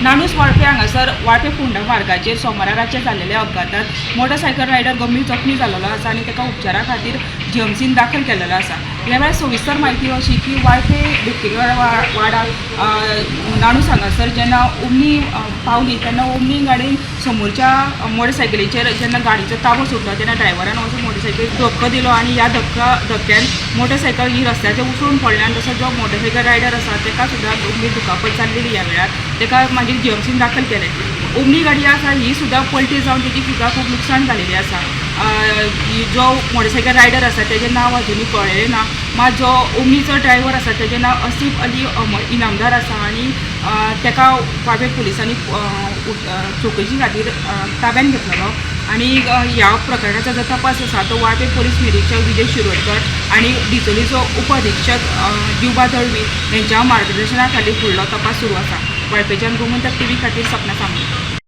नाणूस वाळपे हांगासर वाळपे फोंडा मार्गाचेर सोमारा रातचें जाल्लेल्या अपघातात मोटरसायकल रायडर गंभीर जखमी जाल्लो आसा आनी ताका उपचारा खातीर जीएमसीन दाखल केलेलो आसा. ह्या वेळार सविस्तर म्हायती अशी की वाळपे बेगटीकवाडा वाडा नाणूस हांगासर जेन्ना ओमनी पावली तेन्ना ओमनी गाडयेन समोरच्या मोटरसायकलीचेर जेन्ना गाडीचो ताबो सुटलो तेन्ना ड्रायव्हरान वचून मोटरसायकलीक धक्को दिलो आनी ह्या धक्क्यान मोटरसायकल ही रस्त्याचेर उसळून पडली आनी तसो जो मोटरसायकल रायडर आसा ताका सुद्दां गंभीर दुखापत जाल्ली. ह्या वेळार ताका मागीर जीएमसीन दाखल केलें. ओमनी गाडी आसा ही सुद्दां पलटी जावन तेजी सुद्दां खूब लुकसाण जालेली आसा. जो मोटरसायकल रायडर आसा तेजें नांव अजुनूय कळ्ळेलें ना. मात जो ओमनीचो ड्रायव्हर आसा तेजें नांव असीफ अली इनामदार आसा आनी ताका वाळपय पुलिसांनी चवकशी खातीर ताब्यान घेतलेलो आनी ह्या प्रकरणाचो जो तपास आसा तो वाळपय पोलीस निरीक्षक विजय शिरोडकर आनी डिचोलीचो उप अधिक्षक जिवबा दळवी हेंच्या मार्गदर्शना खाली फुडलो तपास सुरू आसा. वाळपेच्यान गोमंतक टीव्ही खातीर सपना सामने.